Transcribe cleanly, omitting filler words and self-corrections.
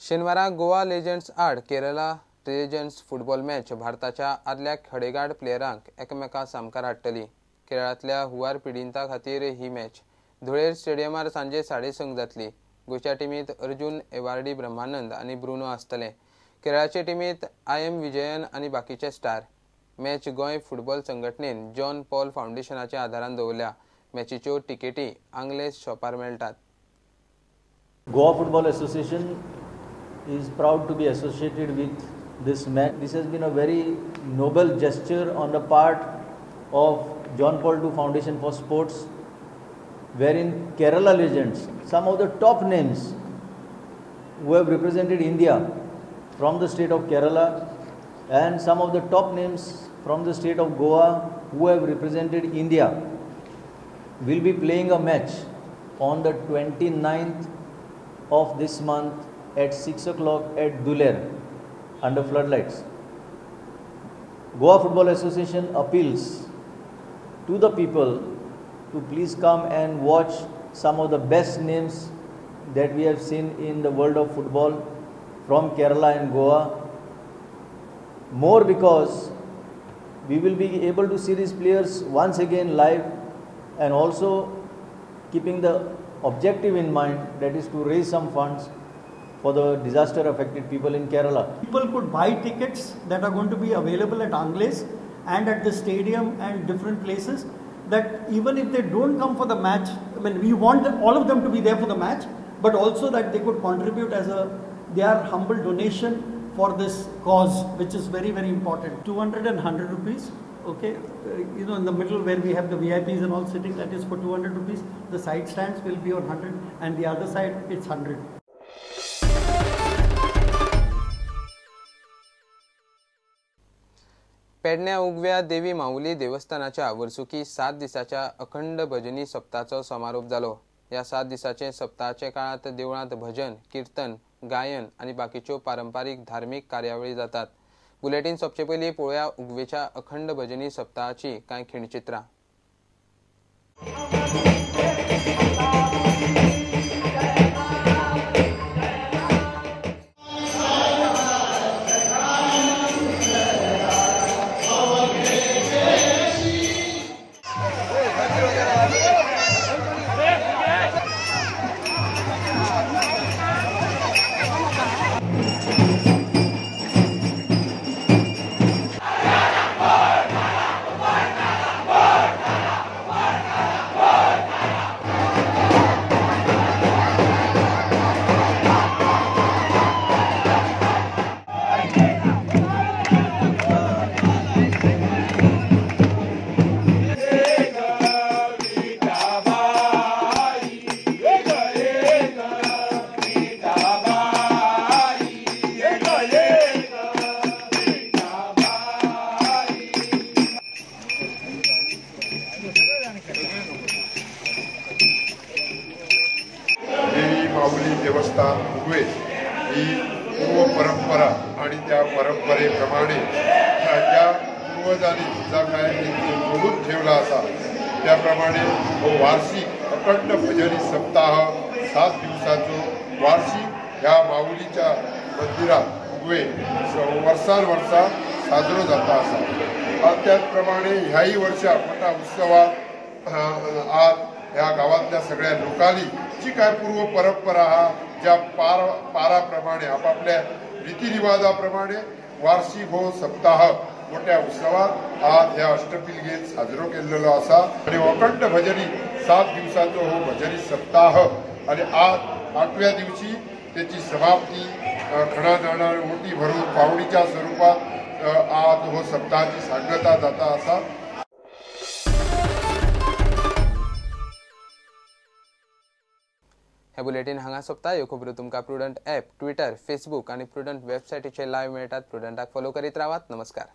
शेनवारा गोवा लेजंड्स आड Kerala legends football match भारताच्या आदल्या खडेगाड प्लेयरांक एकामेका सामकार हाडटली. केरळांतल्या हुंवार पिडितां खातीर ही मॅच धुळेर स्टेडियमार सांजे 6:30 जातली. गोंयच्या टिमींत अर्जुन एवार्डी ब्रह्मानंद आनी ब्रुनो आसतले. केरळाचे टिमींत I.M. Vijayan आनी बाकीचे स्टार. मॅच गोंय फुटबॉल संघटनेन जॉन पॉल फावंडेशनाच्या आदारान दवरल्या. मॅचीच्यो तिकेटी आंगलेस शॉपार मेळटात. Goa Football Association is proud to be associated with this match. This has been a very noble gesture on the part of John Paul II Foundation for Sports, wherein Kerala legends, some of the top names who have represented India from the state of Kerala and some of the top names from the state of Goa who have represented India, will be playing a match on the 29th of this month at 6 o'clock at Duler under floodlights. Goa Football Association appeals to the people to please come and watch some of the best names that we have seen in the world of football from Kerala and Goa. More because we will be able to see these players once again live, and also keeping the objective in mind, that is to raise some funds for the disaster affected people in Kerala. People could buy tickets that are going to be available at Angles and at the stadium and different places, that even if they don't come for the match, I mean, we want all of them to be there for the match, but also that they could contribute as a their humble donation for this cause, which is very, very important. 200 and 100 rupees, okay, you know, in the middle where we have the VIPs and all sitting, that is for 200 rupees. The side stands will be on 100 and the other side it's 100. पेडण्या उगव्या देवी माऊली देवस्थानाच्या वर्सुकी 7 दिसाच्या अखंड भजनी सप्ताहाचो समारोप जालो. ह्या 7 दिसाचे सप्ताहाचे काळांत देवळांत भजन, कीर्तन, गायन आनी बाकीच्यो पारंपारीक धार्मीक कार्यावळी जातात. बुलेटीन सोंपचे पयलीं पळोवया उगवेच्या अखंड भजनी सप्ताहाची कांय खिणचित्रां. देवस्थान उगवे ही पूर्व परंपरा आणि त्या परंपरेप्रमाणे त्या पूर्वजांनी जो काय जोडून ठेवला असा त्याप्रमाणे हो वार्षिक अखंड भजनी सप्ताह 7 दिवसाचो वार्षिक ह्या माऊलीच्या मंदिरात उगवे वर्सान वर्सा साजरो जाता असा. त्याचप्रमाणे ह्याही वर्षा मोठ्या उत्सवात आज ह्या गावातल्या सगळ्या लोकांनी जी काय पूर्व परंपरा हा ज्या पाराप्रमाणे आपापल्या रीतिरिवाजाप्रमाणे वार्षिक हो सप्ताह मोठ्या उत्सवात आज ह्या अष्टपिलगेत साजरो केलेलो असा. आणि अखंड भजनी 7 दिवसाचो हो भजनी सप्ताह आणि आज 8व्या दिवशी त्याची समाप्ती खणानाणा ओटी भरून पावणीच्या स्वरूपात आज हो सप्ताहाची सांगता जाता असा. हे बुलेटीन हांगा सोंपता. ह्यो खबरो तुमकां प्रुडंट ॲप, ट्विटर, फेसबूक आनी प्रुडंट वेबसायटीचेर लायव्ह मेळटात. प्रुडंटाक फॉलो करीत रावात. नमस्कार.